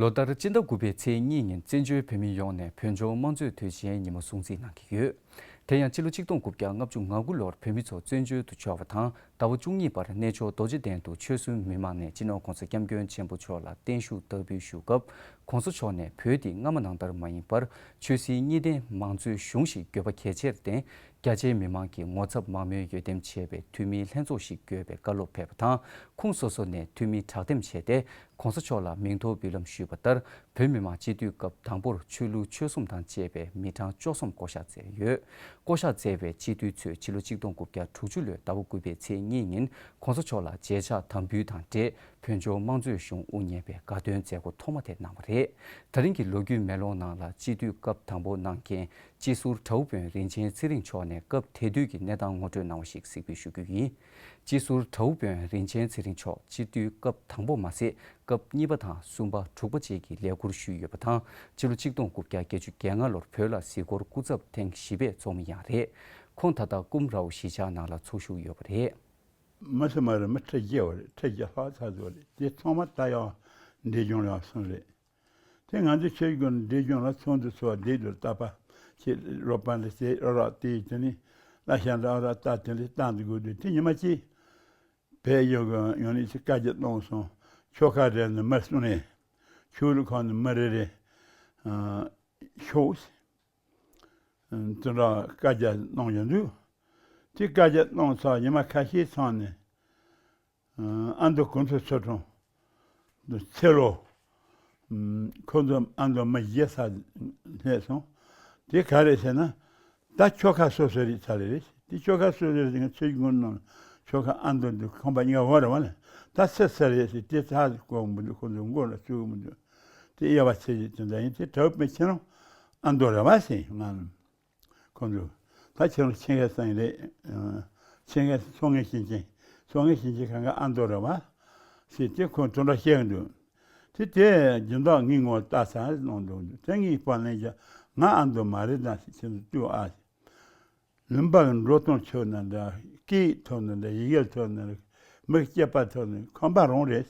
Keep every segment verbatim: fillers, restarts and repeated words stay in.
ལོ་ལྟར་སྤྱི་ཟླ་དགུ་པའི་ཚེས་གཉིས་ཉིན་བཙན་བྱོལ་བོད་མི་ཡོངས་ནས་བོད་ལྗོངས་དམངས་གཙོའི་དུས་ཆེན་ཉིན་མོ་སྲུང་བརྩི་གནང་གི་ཡོད། དེ་ཡང་ཕྱི་ལོ་ཆིག་སྟོང་དགུ་བརྒྱ་ལྔ་བཅུ་ང་དགུ་ལོར་བོད་མི་ཚོ་བཙན་བྱོལ་དུ་འབྱོར་བ་དང་ཟླ་བ་བཅུ་གཉིས་པར་གནས་མཆོག་རྡོ་རྗེ་གདན་དུ་ཆོལ་གསུམ་མི་མང་ནས་སྤྱི་ནོར་༸གོང་ས་༸སྐྱབས་མགོན་ཆེན་པོ་མཆོག་ལ་བརྟན་བཞུགས་བསྟར་འབུལ་ཞུ་སྐབས། ༸གོང་ས་མཆོག་ནས་བོད་འདི་སྔ་མ་ནང་ལྟར་མ་ཡིན་པར་ཆོས་སྲིད་གཉིས་ལྡན་མང་གཙོའི་གཞུང་ཞིག་དགོས་པ་གལ་ཆེར་བརྟེན། རྒྱ་ཆེའི་མི་མང་གི་ངོ་ཚབ་མང་མོས་འོས་འདེམས་བྱས་པའི་འཐུས་མིའི་ལྷན་ཚོགས་ཤིག་དགོས་པའི་བཀའ་སློབ་ཕེབས་པ་དང་། ཁོངས་སོ་སོ་ནས་འཐུས་མི་དྲག་འདེམས་བྱས་ཏེ། ༸གོང་ས་མཆོག་ལ་མིང་ཐོ་འབུལ་ལམ་ཞུས་པ་ལྟར། བོད་མི་མང་སྤྱི་འཐུས་སྐབས་དང་པོར་ཆོས་ལུགས་ཆོལ་གསུམ་དང་བཅས་པའི་མི་གྲངས་བཅུ་གསུམ་བསྐོ་གཞག་མཛད་ཡོད། བསྐོ་གཞག་མཛད་པའི་སྤྱི་འཐུས་ཚོས་ཕྱི་ལོ་ཆིག་སྟོང་དགུ་བརྒྱ་དྲུག་ཅུ་ལོའི་ཟླ་བ་དགུ་པའི་ཚེས་གཉིས་ཉིན་༸གོང་ས་མཆོག་ལ་མཇལ་ཕྱག་དམ་འབུལ་དང་འབྲེལ། བོད་ལྗོངས་དམངས་གཙོའི་གཞུང་དབུ་བརྙེས་པའི་དགའ་སྟོན་མཛད་སྒོ་ཐོག་མ་དེ་གནང་བ་རེད། ད་རིང་གི་ལོ་རྒྱུས་མེ་ལོང་ནང་ལ་སྤྱི་འཐུས་སྐབས་དང་པོ་གནང་མཁན་སྤྱི་ཟུར་དྲ་བོ་དཔོན་རིན་ཆེན་ཚེ་རིང་མཆོག་ནས་སྐབས་དེ་དུས་ཀྱི་གནས་སྟངས་ངོ་སྤྲོད་གནང་བ་ཞིག་གཟིགས་འབུལ་ཞུ་རྒྱུ་ཡིན། སྤྱི་ཟུར་དྲ་བོ་དཔོན་རིན་ཆེན་ཚེ་རིང་མཆོག་སྤྱི་འཐུས་སྐབས་དང་པོ་མ་ཟད། སྐབས་གཉིས་པ་དང་གསུམ་པ་དྲུག་པ་བཅས་ཀྱི་ལས་ཁུར་ཞུས་ཡོད་པ་དང་། ཕྱི་ལོ་ཆིག་སྟོང་དགུ་བརྒྱ་བརྒྱད་ཅུ་གྱ་ལྔ་ལོར་བོད་ལ་གཟིགས་སྐོར་སྐུ་ཚབ་ཐེངས་བཞི་པའི་ཚོགས་མི་ཡང་རེད། ཁོང་ད་ལྟ་ཀུམ་རའོ་གཞིས་ཆགས་ནང་ལ་འཚོ་བཞུགས་ཡོད་པ་རེད། མི་སུ་མ་རེད། མི་ཁྲི་བརྒྱད་བ་རེད། ཁྲི་བརྒྱད་ལྷག་ཚར་འདུག་རེད། དེ་ཚང་མ་ད་ཡང་འབྲས་ལྗོངས་ལ་སོང་རེད། དེ་ང་ཚོ་ཆོས་སྒོ་འབྲས་ལྗོངས་ལ་ཚོགས་འདུ་ཚོགས་བསྡད་དུས་རྟག་པར་ཁྱེད་རོགས་པ་འདི་བྱས་རོགས་རོགས་དེ་དེ་ནི་བླ་ཞང་འདྲ་རོགས་ལྟ་དེ་འདྲ་བཏང་འདུག་དགོས་དུས་དེ་ཉི་མ་གཅིག་བལ་ཡོད་གི་ཡོང་ནས་ཅིག་བཀའ་རྒྱ་གཏོང་སོང་། ཆོལ་ཁ་རེ་ནི་མི་གསུང་ནས་ཆོས་ལུགས་ཁག་ནི་མི་རེ་རེ་ཤོག་དེ་འདྲ་བཀའ་རྒྱ་གནང་བཞིན་འདུག་དེ་བཀའ་རྒྱ་གནང་ཚར་ཉི་མ་ཁ་ཤས་ཚང་ནས་ཨ་མདོ་གུང་ཐང་ཚོ་གྲོང་ཚེ་ལོ་ཁོ་ཚོ་ཨ་མདོ་མི་བཞི་ས་སླེབས་སོང་། དེ་ག་རེ་ཟེར་ན་ད་ཆོལ་ཁ་སོ་སོ་རེད་ཚར་རེད། དེ་ཆོལ་ཁ་སོ་སོ་རེད་ང་ཚོའི་དགོན་ནང་ཆོལ་ཁ་ཨ་མདོ་འདུག་ཁང་པ་ཉག་བོ་རེད་བ་ལ་ད་སེ་ས་རེད་ཟེར་དེ་ཚ་གོ་མི་འདུག་ཁོ་ཚོ་མགོ་ལ་བཙུགས་མི་འདུག་དེ་དབྱེ་བ་ཕྱེ་ཡོད་དེ་འདྲ་ཡིན་དེ་གྲྭ་བ་པའི་ཁྱེད་རང་ཨ་མདོ་རེད་བ་ཟེར་ང་ལ། ཁོང་ཚོ་ད་ཁྱེད་རང་ཆེད་མཁས་ས་ཡིན་རེད། ཆེད་མཁས་སོ་ངའི་ཞིང་ཆེན་སོ་ངའི་ཞིང་ཆེན་གང་ག་ཨ་མདོ་རེད་བ། ཞེས་དེ་ཁོང་དོན་དག་བཤད་གི་འདུག་དེ་དེ་སྦྱིན་བདག་ངའི་ངོ་ལྟ་ས་གནང་འདུག་དེ་ངའི་དཔང་ལེན་བྱ་ང་ཨ་མདོ་མ་རེད་ད་ཞེས་ཁྱེད་ཚོ་ལྟོས་ཨ། ལུང་པ་གི་འགྲོ་སྟངས་ཆོག་ན་འདྲ་སྐད་ཡིག་ཐོག་ན་འདྲ་ཡི་གེ་ཐོག་ན་འདྲ་མི་སྐྱེས་པ་ཐོག་ན་ཁམས་པ་རང་རེད།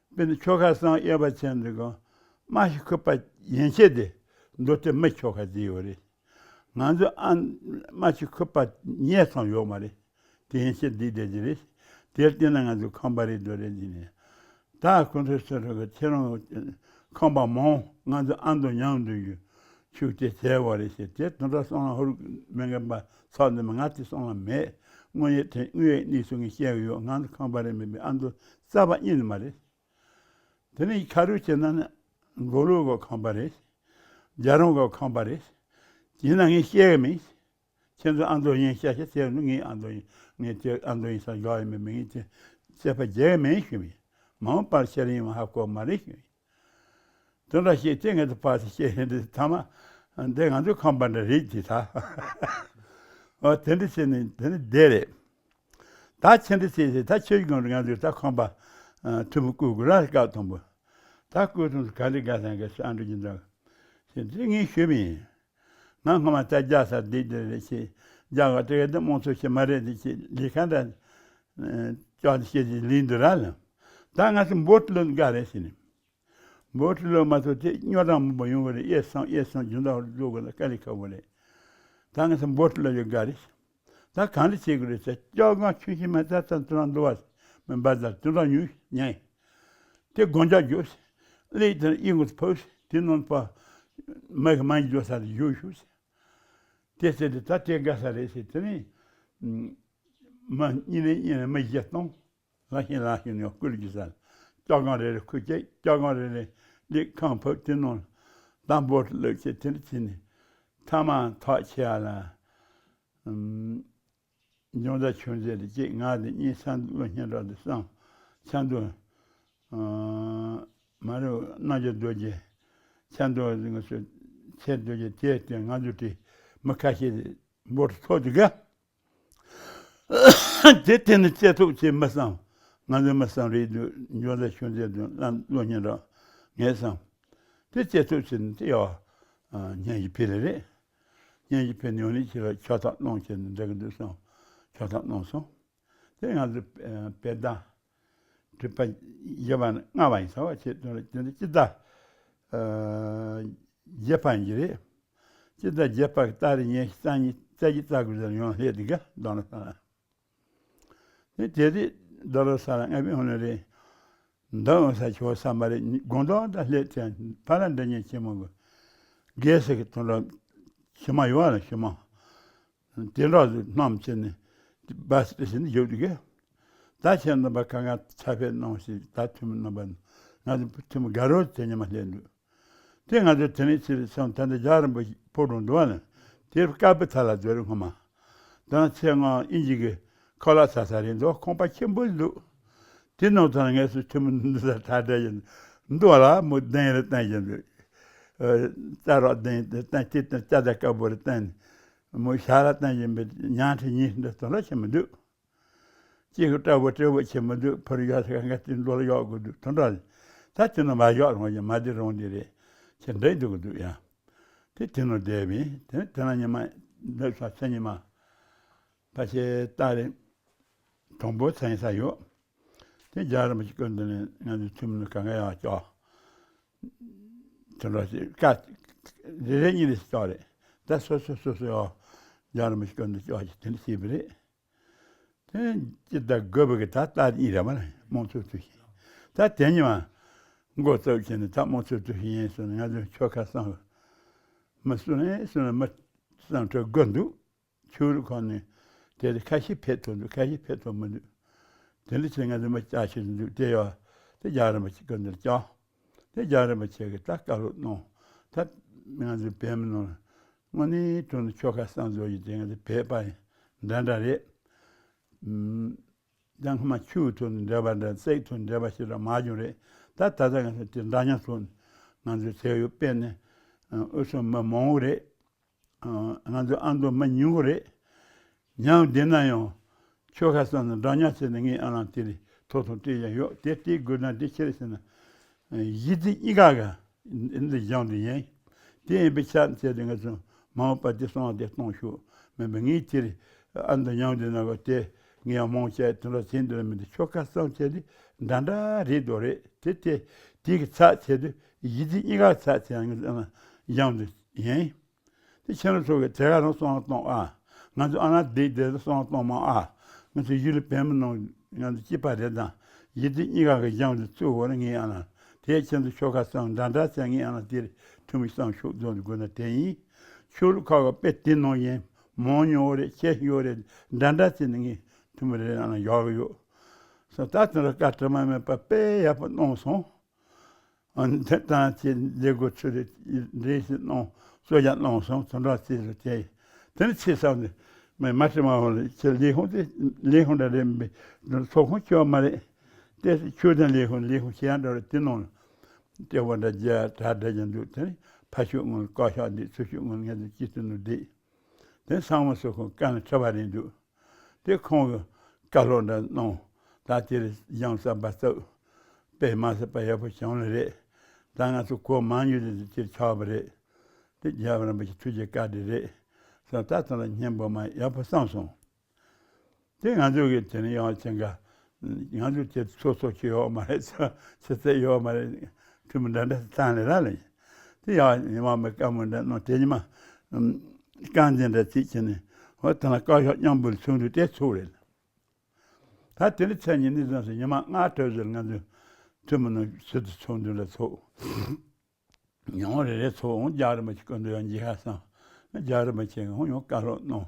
དཔེར་ན་ཆོལ་ཁ་གསུམ་དབྱེ་བ་ཕྱེ་འདི་གོ་རྨ་ཆུ་ཁུག་པ་ཡན་ཆད་དེ་མདོ་སྟོད་མི་ཆོལ་ཁ་ཟེར་ཡོད་རེད། ང་ཚོ་ཨ་རྨ་ཆུ་ཁུག་པ་ཉེ་ཙམ་ཡོད་མ་རེད། དེ་ཡན་ཆད་འདི་བསྡད་ཀྱི་རེད། དེར་བལྟས་ན་ང་ཚོ་ཁམས་པ་རེད་འདོད་རེད་འདི་ནས། ད་ཁོང་ཚོ་སོ་སོ་གི་ཁྱེད་རང་ཁམས་པ་མང་ང་ཚོ་ཨ་མདོ་མཉམ་དུ་ཡོད། ཆུ་དེ་བྱས་བ་རེད་ཟེར་དེ་དོན་དག་སོང་ལ་ཧུར་མི་འགན་པ་ཚོགས་འདི་མ་ང་དེ་སོང་ལ་མེད། དངོས་ཡོད་དེ་དངོས་ཡོད་གནས་ཚུལ་ངས་བཤད་གི་ཡོད། ང་ཚོ་ཁམས་པ་རེད་མིན་པའི་ཨ་མདོ་རྩ་བ་ཉིད་ནས་མ་རེད། དེ་ནས་ཁ་རུ་བྱས་ན་ནི་མགོ་ལོག་གི་ཁམས་པ་རེད། རྒྱ་རོང་གི་ཁམས་པ་རེད། ཡིན་ན་ངས་བཤད་གི་མིན། ཁྱེད་ཚོ་ཨ་མདོ་ཡིན་ཤ་ཤ་བཤད་ནི་ངས་ཨ་མདོ་ཡིན་ངས་དེ་ཨ་མདོ་ཡིན་ས་དགའ་ཡི་མིན་མིན་ངས་དེ་བཤད་པ་རྒྱག་གི་མིན་ཞུས་མིན། མ་འོངས་པར་ཤེས་རིང་མ་ཧ་གོ་མ་རེད་ཞུས་མིན། དོན་དག་བཤད་དེ་ངས་དེ་ཕར་ཚུར་བཤད་ཡིན་དེ་ཐ་མ་འདི་ང་ཚོ་ཁམས་པ་འདྲ་རེད་དེ་ད། ཨོ་དེ་འདྲ་བྱས་ནས་དེ་ནི་བསྡད་རེད། ད་ཆེ་འདྲ་བྱས་ཚེ་ད་ཆོས་ཀྱི་སྒང་དུ་ང་ཚོས་ད་ཁམས་པ་ཐུ་མི་བསྐུལ་དགོས་ར་སྐབས་དང་པོ། ད་བསྐུལ་དང་ག་འདྲ་དགའ་སང་གི་ཨ་འགྲོ་གྱི་འདུག་ཞེས་དེ་ངས་ཞུས་པ་ཡིན། ང་སྔོན་མ་ད་རྒྱ་ས་འདི་འདི་རེད་ཅེས་རྒྱ་གར་དེ་ག་འདི་དམངས་གཙོ་ཞིག་མ་རེད་འདི་ཅེས་ལས་ཁ་འདྲ་ཅོག་འདི་བཤད་ཅེས་ལས་འདི་ར་ལ། ད་ང་ཚོ་འབོར་ལོན་དགའ་རེད་ཟེར་ནས། འབོར་ལོན་མ་ཐོབ་དེ་རྙོག་དྲ་མང་པོ་ཡོང་གི་རེད། ཨེ་སང་ཨེ་སང་རྒྱུན་དུ་བླུག་དགོས་ན་དཀའ་ལས་ཁག་པོ་རེད། ད་ང་ཚོ་འབོར་ལོན་ཡོད་དགའ་རེད། ད་གང་འདྲ་བྱེད་དགོས་རེད་ཟེར་སྐྱོ་གང་ཆུང་ཆུང་མ་ཚད་ཚད་དུ་རང་འདུ་བ་མི་འབའ་ཟ་དུ་རང་ཉུལ་ཉན། དེ་སྒོ་འཇག་རྒྱུ། གླེགས་དེ་ཨི་ངོས་ཕོས་དེ་ནང་པ་མ་གི་མ་འཇོ་ས་དེ་ཡོད་ཞུ། དེ་ཟེར་དེ་ད་དེ་དགའ་ས་རེད་ཟེར་དེ་ནི་མ་གཉིས་ནས་གཉིས་ནས་མི་བཞི་སྟོང་ལ་ཤིང་ལ་ཤིང་ནས་བསྐུལ་གྱི་ས་སྐྱོ་གང་རེ་རེ་ཁུ་སྐྱེ་སྐྱོ་གང་རེ་རེ་གླེགས་ཁང་ཕོབ་དེ་ནང་དང་པོ་ལོས་བྱེད་དེ་ནི་བྱེད་ནི་ཐ་མ་ཐག་ཆེ་ཡ་ལ། འབྱུང་ཟླ་ཆུང་ཟད་དེ་གཅིག་ང་དེ་གཉིས་ཆ་འདུ་བློ་སྙིང་རོགས་དེ་གསུམ་ཆ་འདུ། མ་རུ་རྣམ་རྒྱལ་རྡོ་རྗེ་ཆ་འདུ་ང་ཚོ་ཆེ་རྡོ་རྗེ་དེ་དེ་ང་ཚོ་དེ་མི་ཁ་ཤས་དེ་འབོར་ཐོག་དེ་ག་དེ་དེ་ནི་བྱེད་ཐུབ་ཆེ་མི་གསུམ་ང་ཚོ་མི་གསུམ་རེད་འདུག་འབྱུང་ཟླ་ཆུང་ཟད་དུ་བློ་སྙིང་རོགས་ངས་གསུམ་དེ་བྱེད་ཐུབ་ཆེ་ནི་དེ་ཡོ་སྙན་གྱི་ཕི་རེ་རེད། སྙན་གྱི་ཕན་ཡོན་ནི་ཁྱེད་ལ་ཆོག་ཐབས་གནང་བྱས་ནས་འགྲིག་གི་འདུག་སོང་། ཆོག་ཐབས་གནང་སོང་། དེ་ང་ཚོ་དཔེ་ཟླ་ དྲུག་པ་བཞི་པ་ནི་ལྔ་པ་ཡིན་ས་བ་ཆེ་དོན་ལ་དེ་འདྲ་སྤྱི་ཟླ་ཨ་བརྒྱད་པ་ཡིན་གྱི་རེད། སྤྱི་ཟླ་བརྒྱད་པ་གི་ཏ་རིག་ཉི་ཤུ་རྩ་གཉིས་རྩ་བཞི་རྩ་དགུ་ཟེར་ཡོང་སླེབས་འདུག་ག་རྡ་རམ་ས་ལ། དེ་དེ་རེད། རྡ་རམ་ས་ལ་ལྔ་པའི་ཧོན་ལ་རེད། འདི་འོང་ས་ཆོག་བསམ་པ་རེད། དགོང་དག་ད་སླེབས་དེ་ཕ་ལ་འདྲ་མཉམ་ཆེན་མོ་གི་རྒས་སེ་གི་དོན་དག་ཞི་མ་ཡོད་ལ་ཞི་མ། དེ་འདྲ་ཟིག་སྣམ་བྱས་ནས་སྦ་སི་ཏི་བྱས་ནས་བཞུགས་འདུག་གས། ད་ཁྱེད་རྣམ་པ་གང་ག་ཚ་ཕེབས་གནང་ཞིག་ད་ཐུན་མོང་རྣམ་པ་ང་ཚོ་ཐུན་མོང་དགའ་རོགས་དེ་ཉི་མ་སླེབས་འདུག་དེ་ང་ཚོ་དེ་ནས་ཕྱིར་སོང་ད་ལྟ་རྒྱལ་བ་རིན་པོ་ཆེ་ཕོ་བྲང་འདུག་བ་ནི་དེར་དཀར་པོ་ཐ་ལ་རྫོགས་རེད་སྔོན་མ། ད་ཚེ་སྔ་དབྱིན་ཇི་གི་ཁ་ལག་ཟ་ས་རེད་འདུག་ཁང་པ་ཆེན་པོ་འདུག་དེ་ནང་ཐོག་ལ་ངས་སུ་ཐུན་མོང་འདི་ས་ཐ་དྲ་ཡིན་འདུག་ལ་མོ་གདན་རེ་བསྟན་བཞིན་འདུག་ཨ་ཙ་རག་གདན་དེ་བསྟན་དེ་བསྟན་ལྕགས་དང་དཀར་པོ་རེ་བསྟན་ནས་མོ་ཞལ་ལ་བསྟན་བཞིན་པའི་ཉང་ཁྲི་གཉིས་འདི་ཚོ་ལ་ཆེན་མི་འདུག་ཅིག་གི་སྤྲ་བོ་སྤྲེའུ་ཆེ་མི་འདུག་ཕ་རུ་ཡ་ས་ག་ག་དེ་འགྲོ་ལ་གཡོག་དགོས་འདུག་དོན་དག་ད་དེ་ནང་མ་གཡོག་རང་བཞིན་མ་དེ་རང་དེ་རེད་ཁྱེད་འདྲེ་འདུག་གི་འདུག་ཡ། དེ་དེ་ནང་བསྡད་པས་དེ་དེ་ན་ཉི་མ་འདུག་ས་ཚེ་ཉི་མ། ཕ་ཆེ་ཏ་རེ་དང་པོ་ཚན་ས་ཡོད། དེ་རྒྱལ་རིན་པོ་ཆེ་སྐུ་མདུན་ནས་ང་ཚོའི་ཐུན་མོང་གང་ག་ཡག་ཅོག་དེ་འདྲ་ཞིག་ཀ་རེ་རེ་གཉིས་རེ་ཞིག་ཅོག་རེད། ད་སོ་སོ་སོ་སོ་ཡོ་རྒྱལ་རིན་པོ་ཆེ་སྐུ་མདུན་ཅོག་ཅིག་དེ་འདྲ་བྱས་པ་རེད། དེ་ཅི་ད་དགོས་པ་གི་ད་ལྟ་ཡིན་ར་མ་རེད་དམངས་གཙོའི་ཐོག་ཞིག་ད་དེ་ཉི་མ་མགོ་བཙུགས་བྱས་ནས་ད་དམངས་གཙོའི་ཐོག་ཞིག་ཡིན་ཟེར་ནས་ང་ཚོ་ཆོལ་ཁ་གསུམ་མི་སུ་ནས་སུ་ནས་མི་གསུམ་གྲོས་དགོས་འདུག་ཆོས་ལུགས་ཁག་ནས་དེ་ལས་ཁ་ཤས་ཕེབས་ཐུབ་འདུག་ཁ་ཤས་ཕེབས་ཐུབ་མི་འདུག་དེ་འདྲ་བྱས་ང་ཚོ་མི་ལྕགས་ཤིག་འདུག་དེ་ཡོད་དེ་རྒྱལ་རིན་པོ་ཆེ་སྐུ་མདུན་བསྐྱངས། དེ་རྒྱལ་རིན་པོ་ཆེ་གིས་ད་བཀའ་སློབ་གནང་། ད་ང་ཚོ་བོད་མི་ནང་ལ་དངོས་གནས་དྲང་གནས་ཆོལ་ཁ་གསུམ་བཟོ་ཡི་དེ་ང་ཚོ་བོད་པ་ཡིན་འདྲ་འདྲ་རེད། ཨུམ། ད་སྔོན་མ་ཆོས་ཐོག་ནས་འབྲེལ་བ་འདྲ་བརྩེགས་ཐོག་ནས་འབྲེལ་བ་ཞིག་ར་མ་བྱུང་རེད། ད་ད་ལྟ་ང་ཚོ་དེ་འདྲ་མཉམ་ཐོག་ནས་ང་ཚོའི་ཚེ་ཡོད་དཔེ་ནས་ཨུ་ཚོ་མི་མང་བོ་རེད། ང་ཚོ་ཨ་མདོ་མི་ཉུང་བོ་རེད། ཉམས་བསྡད་ན་ཡང་ཆོལ་ཁ་གསུམ་ནས་འདྲ་མཉམ་བྱས་ནས་ངའི་ཨ་ལང་དེ་རེད་ཐོག་ཐོག་བལྟས་ཀྱང་ཡོད་དེ་བལྟས་དགོས་ན་དེ་ཕྱིར་ཟེར་ན། གཞི་རྩའི་གཉིས་ཀ་ག་འདི་སྦྱང་དུ་ཡིན། དེ་ཡིན་པའི་ཆ་བྱས་ཏེ་ང་ཚོ་མ་འོངས་པ་དེ་སོང་བ་དེ་གཏོང་ཤོག་མིན་པ་ངའི་དེ་རེད་ཨ་མདོ་ཉམས་བསྡད་ན་ག་དེ་ངའི་ཡང་མང་བྱས་དེ་འདྲ་བྱས་འདི་ལ་མི་འདུག་ཆོལ་ཁ་གསུམ་བྱས་ཏེ་འདྲ་འདྲ་རེད་དོ་རེད་དེ་དེ་དེ་གི་ཚ་བྱས་ཏེ་གཞི་རྩའི་གཉིས་ཀ་ཚ་བྱས་ང་ཚོ་སྦྱང་དུ་ཡིན། དེ་ཁྱེད་རང་ཚོ་གི་དེ་ག་རང་སོང་གཏོང་ཨ། ང་ཚོ་ཨ་ན་བསྡད་དེ་སོང་གཏོང་མ་ཨ། ང་ཚོ་ཡུལ་ལ་བོད་མི་ནང་ང་ཚོ་སྐྱིད་པ་རེད་དང་། ཡིད་དེ་གཉིས་ཀ་གི་སྦྱང་དུ་བཙུགས་འོ་ན་ངའི་ཨ་ན། དེ་ཁྱེད་ཚོ་ཆོལ་ཁ་གསུམ་འདྲ་འདྲ་བྱས་ངའི་ཨ་ན་དེར་ཐུན་མོང་གསུམ་ཤོག་རྫོང་དུ་དགོས་ན་དེ་ཡིན། ཆོས་ལུགས་ཁག་གི་དཔེ་དེ་ནང་ཡིན། མང་ཉུང་རེད་ཆེ་ཡོད་རེད་འདྲ་འདྲ་བྱས་ནས་ངས་ཐུན་མོང་རེ་རེ་ཨ་ན་ཡག་གི་ཡོད། སོ་ད་དེ་འདྲ་བཀའ་དྲི་མ་མེད་པ་དཔེ་ཡག་པོ་གནང་སོང་། དེ་ལྟར་ཅིག་ལས་འགུལ་ཚུལ་རེ་འདྲེས་ཤིག་གནང་གཙོ་རྒྱག་གནང་སོང་དོན་དག་ཅིག་རེད་དེ། དེ་ནི་ཆེ་ས་ནི་མི་མ་ཁྲི་མ་ཧོ་ལ་ཁྱེད་ལས་ཁུངས་དེ་ལས་ཁུངས་འདྲ་རེད་མི་ཚོགས་ཁང་ཁྱོད་མ་རེད། དེ་ཆོས་དང་ལས་ཁུངས་ལས་ཁུངས་ཁྱེད་ཡང་འདྲ་རེད་དེ་ནང་ལ་ལྟེ་བ་འདྲ་རྒྱ་གྲ་འདྲ་ཀྱང་འདུག་དེ་ནི་ཕ་ཤུག་སྔོན་བཀའ་ཤག་འདི་ཚུལ་ཤུགས་སྔོན་ངས་འདི་སྐྱིད་དུ་ནུ་བསྡད། དེ་ཚང་མ་སོ་ཁོང་བཀའ་ནི་ཁྲི་བ་རེད་འདུག་དེ་ཁོང་གི་བཀའ་སློབ་འདྲ་གནང་། ད་དེར་ཡང་ས་བ་ཙུག་དཔེ་མ་སྲིད་པ་ཡག་པོ་བྱུང་ལེ་རེད། ད་ང་ཚོ་གོ་མ་མྱོང་དེ་དེར་ཆགས་པ་རེད། དེ་རྒྱལ་བ་རིན་པོ་ཆེ་ཐུགས་རྗེ་བཀའ་དྲིན་རེད། ས་ད་ཚང་ལ་སྙན་པོ་མ་ཡག་པོ་བསམ་སོང་། དེ་ང་ཚོ་གི་དེ་ནི་ཡང་ཆེན་ག་ང་ཚོ་དེ་ཚོ་ཚོ་ཆེ་ཡོག་མ་རེད་ཚ་ཆེ་ཚད་ཡོག་མ་རེད། ཁྲིམས་འདྲ་འདྲ་བཏང་ལེ་ར་ལེ། དེ་ཡང་ཉི་མ་མི་དཀའ་མོ་འདྲ་གནང་དེ་ཉི་མ། རྐང་འཛིན་འདྲ་ཚིག་བྱས་ནས་ཧོ་ད་ལ་བཀའ་ཤག་མཉམ་པོ་ལ་ཚུགས་འདུག་དེ་ཚུགས་རེད། ད་དེ་ནི་ཚེ་ཉིན་ནི་ཙམ་སུ་ཉི་མ་ལྔ་དྲོད་ཟེར་ང་ཚོ་ཐུན་མོང་ནང་ཟུར་དུ་ཚོགས་འདུ་འདྲ་ཚོགས། ཡང་རེ་རེ་ཚོགས་འོང་རྒྱ་རིན་པོ་ཆེ་སྐུ་མདུན་ཡང་འཇིགས་ཧ་སང་། རྒྱ་རིན་པོ་ཆེ་འོང་ཡང་བཀའ་སློབ་གནང་།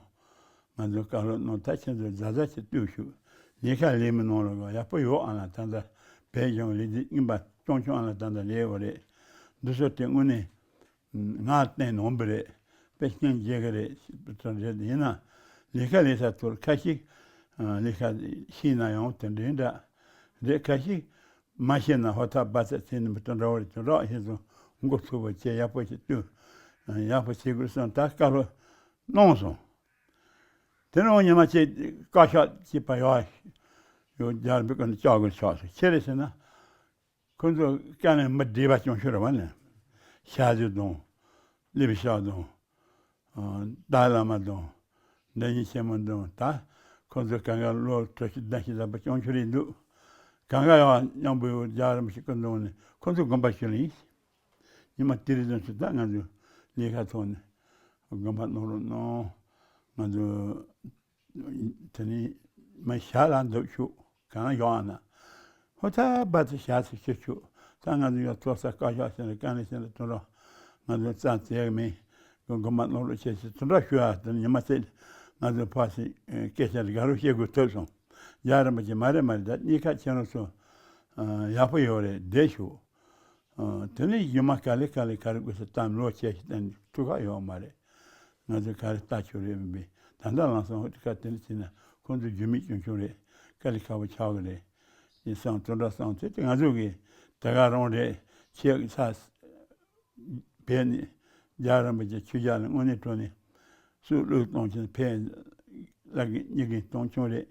ང་ཚོ་བཀའ་སློབ་གནང་ད་ཁྱེད་ཚོ་གཟའ་གཟའ་ཆེ་ལྟོས་ཤུགས་ལས་ཀ་ལས་མི་གནང་རོགས་ཡག་པོ་ཡོད་ཨ་ན་ད་ལྟ་བོད་གཞུང་ལས་འཛིན་རྙིང་པ་སྐྱོང་ཆུང་ཨ་ན་ད་ལྟ་ལས་འོ་རེད། འདི་ཚོ་དེ་དངོས་གནས་ང་བསྟན་ནོར་བུ་རེད། དཔེ་སྙིང་རྗེ་གི་རེད་ཞེས་པ་ཚོ་རེད་ཡིན་ན་ལས་ཀ་ལས་ས་ཐོར་ཁ་ཤས་ལས་ཀ་ཤེས་ན་ཡང་དེ་འདྲའི་འདྲ་རེད་ཁ་ཤས། མ་ཤེས་ན་ཧོ་ཐག་པ་ཚ་ཚེ་ནི་མི་སྟོན་འདྲ་བོ་རེད་དུ་རག་ཧེ་སོང་མགོ་ཚུགས་པ་བྱས་ཡག་པོ་ཞིག་བཏུས། ཡག་པོ་བྱེད་དགོས་སོང་ད་བཀའ་སློབ་གནང་སོང་། དེ་རིང་ཉི་མ་ཆེ་བཀའ་ཤག་ཅིག་པ་ཡོག་ཡོད་རྒྱལ་བའི་ཀུན་ལྕགས་དགོས་ཆགས་སོང་ཁྱེད་རེད་ཟེར་ན། ཁོ་ཚོ་བཀའ་ནས་མི་བསྒྲིགས་པ་སྐྱོང་ཤོར་བ་ནས། ཤ་ཟི་དང་། ལི་བི་ཤ་དང་། ཏཱ་བླ་མ་དང་། འདྲ་མཉམ་ཆེན་མོ་དང་ད། ཁོ་ཚོ་གང་ག་ལོ་དྲུག་ཅུ་བདུན་ཅུ་ཙམ་པ་སྐྱོང་ཆུ་རེད་འདུག་གང་ག་ཡང་མཉམ་པོ་རྒྱལ་བ་རིན་པོ་ཆེ་སྐུ་མདུན་ནས་ཁོ་ཚོ་དགོན་པ་ཞིག་ལ་ཡིན། ཉི་མ་དེ་རིང་ཙམ་ཞིག་ད་ང་ཚོ་ལས་ཀ་ཐོག་ནས་དགོན་པ་གནང་རོགས་གནང་། ང་ཚོ་དེ་ནས་མ་ཞག་ལ་འདུག་ཆུ་གང་ཡོང་ཨ་ན། ཧོ་ད་བ་དེ་ཞག་ཚེ་ཁྱེར་ཆུ་ད་ང་ཚོ་ཡང་ཐོག་ས་བཀའ་ཤག་ཟེར་ན་དཀའ་ལས་ཟེར་ན་དུ་རོགས་ང་ཚོ་རྩ་རྩེག་མེད་དགོན་པ་གནང་རོགས་བྱེད་ཟེར་དུ་འདྲ་ཞུ་ཨ། དེ་ཉི་མ་ཚེ་ང་ཚོ་ཕ་སི་སྐད་ཆ་དགའ་རོགས་བཤད་དགོས་ཐུབ་སོང་། རྒྱལ་བ་རིན་པོ་ཆེ་མ་རེད་མ་རེད་ད་གཉིས་ཀ་ཁྱེད་རང་ཚོ་ཡག་པོ་ཡོད་རེད་བསྡད་ཤོག། དེ་ནས་ཡུལ་མ་ག་ལེ་ག་ལེ་ག་རེ་དགོས་ས་གཏམ་ལོ་ཆེ་ཞིག་བསྟན་ཐུག་ཁ་ཡོད་མ་རེད། ང་ཚོས་ག་རེ་ལྟ་ཆོག་རེད་མིན་པས་ད་ལྟ་ལང་སོང་ཧོ་ཏི་ཁ་དེ་འདྲ་བྱས་ན་ཁོང་ཚོ་རྒྱུས་མེད་ཆུང་ཆུང་རེད། དཀའ་ལས་ཁག་པོ་ཆགས་ཀྱི་རེད། ཡིན་སང་དོན་འདྲ་སང་ཚེ་དེ་ང་ཚོ་གི་དེ་ག་རང་རེད་ཆེ་ས་བས་ནི་རྒྱལ་རིན་པོ་ཆེ་ཆོས་རྒྱལ་ལ་དངོས་གནས་དྲང་གནས་སུ་བློས་གཏོང་ཆེན་ཕན་ལ་གི་གཉིས་ཀྱི་གཏོང་ཆུང་རེད།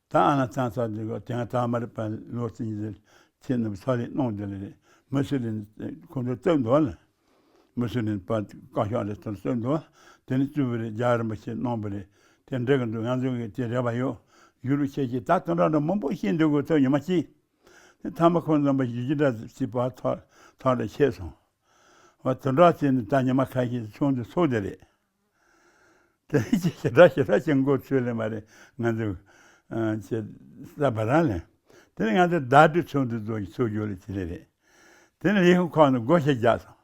ད་ཨ་ན་ཚང་ཚ་འདི་གོ་དེང་ཐ་མར་པ་ལོ་ཚིགས་ཉི་ཟེར་ཚེ་རྣམས་ས་ལས་གནང་དེ་ལས་མི་སུ་ལས་ཁོང་ཚོ་བཙུགས་འདུག་ལ། མི་སུ་ལས་པ་བཀའ་ཤག་ལས་ཐོན་བཙུགས་འདུག་དེ་ནི་བཙུགས་པ་རེད་རྒྱལ་རིན་པོ་ཆེ་གནང་པ་རེད། དེ་འགྲིག་གི་འདུག་ང་ཚོ་གི་དེ་རེ་བ་ཡོད། ཡུལ་ལུགས་ཆེ་ཆེ་ད་དོན་དག་འདྲ་མང་པོ་ཤེས་འདུག་གོ་ཐོས་ཉི་མ་གཅིག་དེ་ཐ་མ་ཁོང་ཚོ་པ་ཡི་གེ་འདྲ་ཞིག་པ་ཐོག་ཐོག་འདྲ་ཆད་སོང་། བ་དོན་དག་ཆེ་ནི་ད་ཉི་མ་ཁ་ཤས་ཆུང་དུ་སོང་དེ་རེད། དེ་ནས་ཅི་ཞེ་དྲག་ཞེ་དྲག་ཅིག་མགོ་ཚོས་ལེ་མ་རེད་ང་ཚོ་ཅི་ས་བ་རང་ལེ། དེ་ནས་ང་ཚོ་བརྡ་སྤྲོད་ཚོགས་འདུ་ཚོགས་ཀྱི་ཚོགས་རྒྱུ་ལ་ཅི་ལེ་རེད། དེ་ནས་ལས་ཁུངས་ཁག་ནས་བགོ་བཤའ་རྒྱག་སོང་།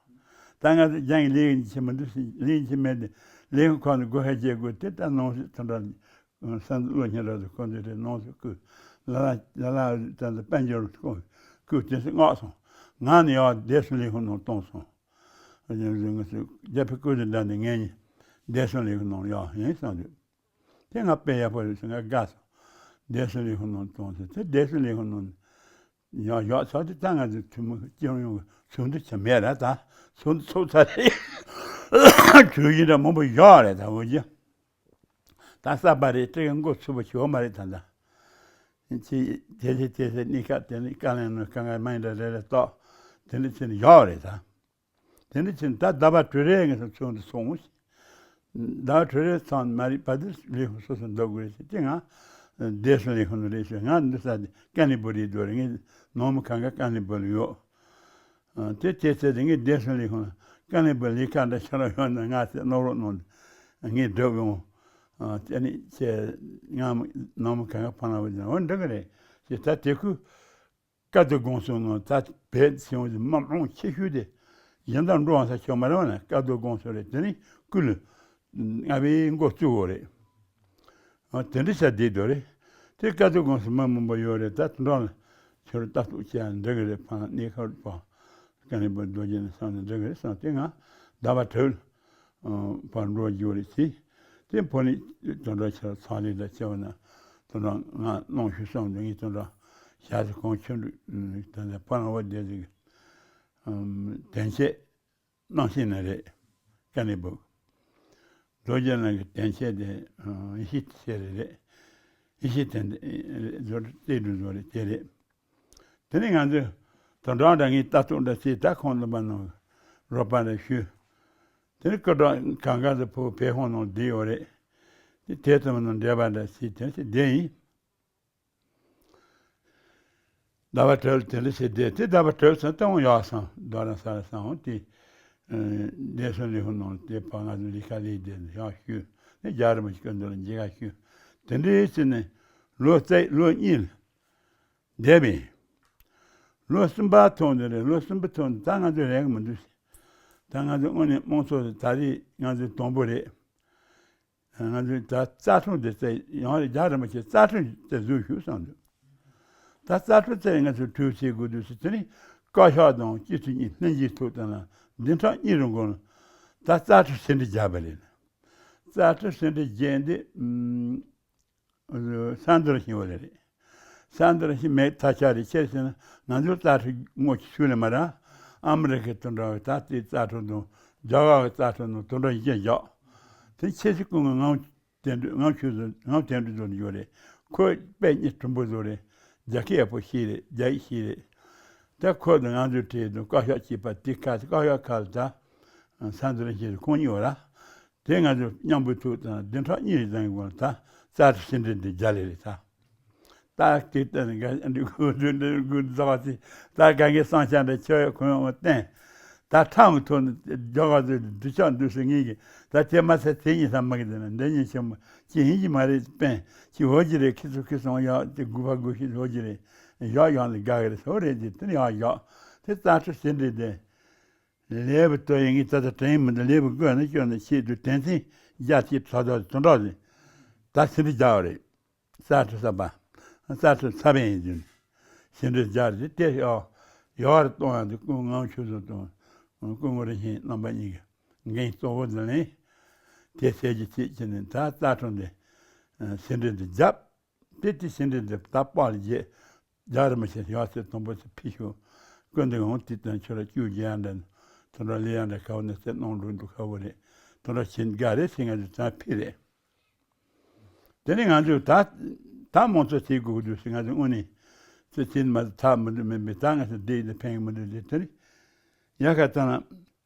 ད་ང་ཚོ་རྒྱང་གི་ལས་ཡིན་ཆེ་མི་འདུག་ལས་ཡིན་ཆེ་མེད་དེ་ལས་ཁུངས་ཁག་ནས་བགོ་བཤའ་རྒྱག་དགོས་དེ་ལྟར་ནང་སྲིད་དོན་དག་ས་འདུ་བློ་སྙིང་རབ་ཏུ་ཁོ་ཚོས་དེ་ནང་སྲིད་བསྐུལ་ལ་ལ་ལ་ལ་ད་ཚོ་དཔལ་འབྱོར་བསྐུལ་བསྐུལ་དེ་སྲིད་མངགས་སོང་། ང་ནི་ཡང་བདེ་སྲུང་ལས་ཁུངས་ནང་བཏང་སོང་། རྒྱལ་པོའི་སྐུ་ཚེ་འདྲ་ནི་ངས་ནི་བདེ་སྲུང་ལས་ཁུངས་ནང་ཡག་ཡིན་བསམ་དུས། དེ་ང་དཔེ་ཡག་པོ་རེད་ཟེར་ང་དགའ་སོང་། བདེ་སྲུང་ལས་ཁུངས་ནང་བཙོང་ཟེར་དེ་བདེ་སྲུང་ལས་ཁུངས་ནང་ཡག་ཡག་ཚར་དེ་ད་ང་ཚོ་ཐུན་མོང་སྤྱི་ཡོངས་ཀྱི་ཚོགས་འདུ་ཆ་མེད་ར་ད་ཚོགས་འདུ་ཚོགས་ཚར་རེད། གྲོས་གཞི་འདྲ་མང་པོ་ཡག་རེད་ད་འོ་ཅི། ད་གསར་པ་རེད་སྤྲེལ་མགོ་ཚུགས་པ་ཞིག་ཡོད་མ་རེད་ད་ད། ཅི་དེ་ཚེ་དེ་ཚེ་གནས་སྐབས་དེ་ནི་དཀའ་ལས་ནང་དཀའ་ངལ་མང་འདྲ་རེ་རེ་རྟོགས་དེ་འདྲ་ཚེ་ནི་ཡག་རེད་ད། དེ་འདྲ་བྱས་ནས་ད་ཟླ་བ་དྲུག་རེ་ངས་ཚོགས་འདུ་ཚོགས་འོང་ཟླ་བ་དྲུག་རེ་ཚང་མ་རེད་པ་དེ་ལས་ཁུངས་སོ་སོ་འདུག་དགོས་རེད་ཟེར་དེ་ང་བདེ་སྲུང་ལས་ཁུངས་ནང་རེད་ཟེར་ང་འདི་ས་དེ་ཀ་ནི་བུ་རེད་འདུག་རེད་ངས་ནང་མི་གང་ག་ཀ་ནི་བུ་ལ་ཡོད། དེ་བྱས་ཚེ་དེ་ངས་བདེ་སྲུང་ལས་ཁུངས་ཀ་ནི་བུ་ལས་ཀ་འདྲ་ཆ་ར་ཡོད་ན་ང་ཚེ་གནང་རོགས་གནང་ངས་སྒྲུབ་ཡོང་། དེ་ནི་ཁྱེད་ང་ནང་མི་གང་ག་ཕ་ན་བུ་ཅན་འོ་འགྲིག་གི་རེད་ཅེས་ད་དེ་ཁུ། ཀ་ཏི་དགོན་སོགས་ནང་ད་བོད་སྤྱི་ཡོངས་ཀྱི་དམག་དཔུང་ཆེ་ཤོས་དེ་གཞན་དག་འགྲོ་བ་ས་ཆོག་མ་རེད་བ་ན་ཀ་ཏི་དགོན་སོགས་རེད་དེ་ནི་ཀུ་ལུ་ང་བའི་མགོ་བཙུགས་འོ་རེད། དེ་འདྲ་བྱ་བསྡད་འདུག་རེད། དེ་ཀ་ཏི་དགོན་སོགས་མི་མང་པོ་ཡོད་རེད་ད་དེ་འདྲ་ལ་ཁྱོད་ལྟ་རྟོག་བྱས་ཡ་འགྲིག་གི་རེད་ཕ་གནས་ཁར་པ་ཀ་ནི་པ་རྡོ་རྗེ་ནས་སང་ནས་འགྲིག་གི་རེད་སང་དེ་ང་ཟླ་བ་དྲུག་ཕར་འགྲོ་རྒྱུ་རེད་ཅེས། དེ་ཕོ་ནི་དོན་དག་ཆེ་བ་ཚང་ལས་ལ་ཆེ་བ་ན་དོན་དག་ང་གནང་ཞུ་བསམ་འདུག་ངས་དོན་དག་ཞག་ཚེ་གང་ཆུང་འདུག་དེ་ནས་ཕོ་ནང་བ་བསྡད་ཟིག་དན་ཆེད་གནང་ཤེས་ན་རེད། ཀ་ནི་བུ་རྡོ་རྗེ་ནང་གི་དན་ཆེད་དེ་ཡེ་ཤེས་ཆེ་རེད་རེད། ཡེ་ཤེས་དན་རེད་རྫོ་རེད་རྩེ་སྒྲུབ་རྫོ་རེད་དེ་རེད། དེ་ནས་ང་ཚོས་དོན་དག་འདྲ་ངས་ལྟ་རྟོག་འདྲ་བྱས་ད་ཁོང་ལ་མ་ནང་རོགས་པ་འདྲ་ཞུས། དེ་ནས་སྐུ་དྲག་གང་ག་ཚོ་ཕུ་བོ་བལ་ཧོང་ནང་བསྡད་ཡོད་རེད། དེ་དེ་ཚོ་མ་ནང་འབྲེལ་བ་འདྲ་བྱས་དེ་ནས་བསྡད་ཡིན། ཟླ་བ་དྲུག་དེ་འདྲ་བྱས་བསྡད་དེ་ཟླ་བ་དྲུག་ཚོ་སྟོན་ཡག་སོང་རྡོ་ར་ས་ར་སང་འོང་དེ། བདེ་སྲུང་ལས་ཁུངས་ནང་དེ་ཕ་ང་ཚོ་ལས་ཀ་ལས་བསྡད་ཡག་ཞུས་ནས་རྒྱ་རི་མ་ཞིག་གི་འདུག་ལ་མཇལ་ཁ་ཞུས། དེ་འདྲའི་ཚེ་ནས་ལོ་བརྩེགས་ལོ་གཉིས་ལ། བསྡད་པས། ལོ་གསུམ་པ་ཐོན་འདི་རེད་ལོ་གསུམ་པ་ཐོན་འདི་ད་ང་ཚོ་རེག་གི་མི་འདུག་ད་ང་ཚོ་དངོས་གནས་དམངས་གཙོ་དེ་ད་རེས་ང་ཚོ་དང་པོ་རེད། ང་ཚོས་ད་རྩ་ཁྲིམས་དེ་བཙལ་ཡང་རེ་རྒྱ་རིན་པོ་ཆེ་རྩ་ཁྲིམས་དེ་བཟོས་ཞུ་བསམ་འདུག་ད་རྩ་ཁྲིམས་བཙལ་ང་ཚོས་གྲོས་བྱེད་དགོས་འདུག་ཟེར་དེ་ནི་བཀའ་ཤག་དང་སྤྱི་འཐུས་གཉིས་ལྷན་རྒྱས་ཐོག་དང་ལ་བདུན་ཕྲག་གཉིས་རིང་གོང་ལ་ད་རྩ་ཁྲིམས་ཟིན་བྲིས་བརྒྱབ་པ་རེད། རྩ་ཁྲིམས་ཟིན་བྲིས་བརྒྱབ་འདི་ཨུམ། ས་འདིར་ཞིང་བ་ལས་རེད། ས་འདིར་ཞིང་མེད་ཐ་ཆ་རེ་ཁྱེར་ཟིན་ན་ང་ཚོའི་རྩ་ཁྲིམས་ངོ་ཆུ་ལས་མ་ར། ཨ་མི་རི་ཀའི་དུད་འགྲོ་བའི་ད་ལྟའི་རྩ་ཁྲིམས་དང་རྒྱ་གར་གྱི་རྩ་ཁྲིམས་དང་དུད་འགྲོ་ཡི་གེ་བཞག་དེ་ཁྱེད་ཚོའི་སྐུ་ངོ་ངམ་དེ་འདྲ་ངམ་ཆུ་ཚོད་ངམ་དེ་འདྲ་ཚོད་འགྱོ་རེད། ཁོས་དཔེ་གཉིས་གྲུང་པོ་བཟོ་རེད། རྒྱ་སྐད་ཡག་པོ་ཤེས་རེད་རྒྱ་ཡིག་ཤེས་རེད། ད་ཁོ་དང་ང་ཚོའི་གྲས་དང་བཀའ་ཤག་གཅིག་པ་དེ་ཁ་བཀའ་ཤག་ཁ་ལ་ད་ས་འདིར་ཞིང་ཁོང་གཉིས་བ་ར། དེ་ང་ཚོ་མཉམ་པོའི་ཐུགས་དང་བདུན་ཕྲག་གཉིས་རིང་གོང་ལ་ད་རྩ་ཁྲིམས་ཟིན་བྲིས་འདི་རྒྱ་ལས་རེད་ད། ད་དེ་ལྟ་ནས་འགའ་འདི་ཁོ་འདི་འདི་འགུལ་འཛེགས་པ་དེ། ད་ག་གེ་སང་ཆ་འདྲ་ཁྱོད་ཡོད་ཁོ་ཡོང་བ་བསྟན། ད་ཁྲ་མི་ཐོག་ནས་རྒྱ་གར་དུ་འདི་ཆགས་འདུག་ཟེར་ངེས་ཀྱི། ད་དེ་མ་ཚད་དེ་གཉིས་ས་མ་གི་དེ་ན་འདི་གཉིས་ཆེན་མོ་ཅི་ཡིན་གྱི་མ་རེད། དཔོན་ཅི་འོ་གྱི་རེད། ཁི་སུ་ཁི་སོང་ཡག་དེ་དགུ་པ་དགུ་ཤི་འོ་གྱི་རེད། ཡག་ཡག་ནས་དགའ་གི་རེད། སོ་རེད་དེ་དེ་ཡག་ཡག་དེ་རྩ་ཁྲོ་ཟིན་འདྲེ་དེ། ལས་བུ་ལྟོས་ཡིན་གྱི་ད་ལྟ་དྲན་མི་འདུག་ལས་བུ་བཀོད་ནས་སྐྱོན་ནས་ཆེད་དུ་དྲན་ཚིག་རྒྱ་ཆེ་ཚ་ཚ་དུ་འགྲོ་ཟིན། ད་ཟིན་འདྲེ་རྒྱག་རེད། རྩ་ཁྲོ་ས་པ། རྩ་ཁྲོ་ས་པ་ཡིན་དུས། ཟིན་འདྲེ་རྒྱག་རེད་དེ་ཡག་ཡག་རེད། གཏོང་ཡག་དེ་སྐུ་ངམ་ཆུ་ཚོད་གཏོང་། སྐུ་ངོ་རིན་ཆེན་རྣམ་པ་གཉིས་ཀྱི་འགན་གཙོ་བོ་འདི་ལེན། དེ་ཟེར་གྱི་ཚིག་གཅིག་ནས་ད་རྩ་ཁྲོ་འདི། ཟིན་འདྲེ་འདི་རྒྱབ། དེ་དེ་ཟིན་འདྲེ་འདི་ད་པགས་ལ་རྒྱས། རྒྱ་རིན་པོ་ཆེ་ཡག་ཚད་དང་པོ་ཚེ་ཕི་ཤོ། ཀུན་ཏུ་འོང་དེ་དོན་ཆོས་ར་བཅུ་རྒྱལ་འདྲ། དོན་ར་ལས་ཡང་འདྲ་ཁ་བོ་ནས་ཚེ་གནང་འགྲོ་འདུག་ཁ་བོ་རེད། དོན་ར་ཆེན་དགའ་རེད་ཟེར་ང་ཚོ་ཙང་ཕི་རེད། དེ་ནས་ང་ཚོས་ད་ད་མང་ཚོགས་བྱེད་དགོས་ཀྱི་འདུག་ཟེར། ང་ཚོ་དངོས་གནས་ཚེ་ཆེན་མ་ཐག་མི་འདུག་མིན་པས། ད་ང་ཚོ་བསྡད་དེ་ཕན་གི་མི་འདུག་ཟེར། དེ་ནས་ཡག་ག་ཙང་ལ།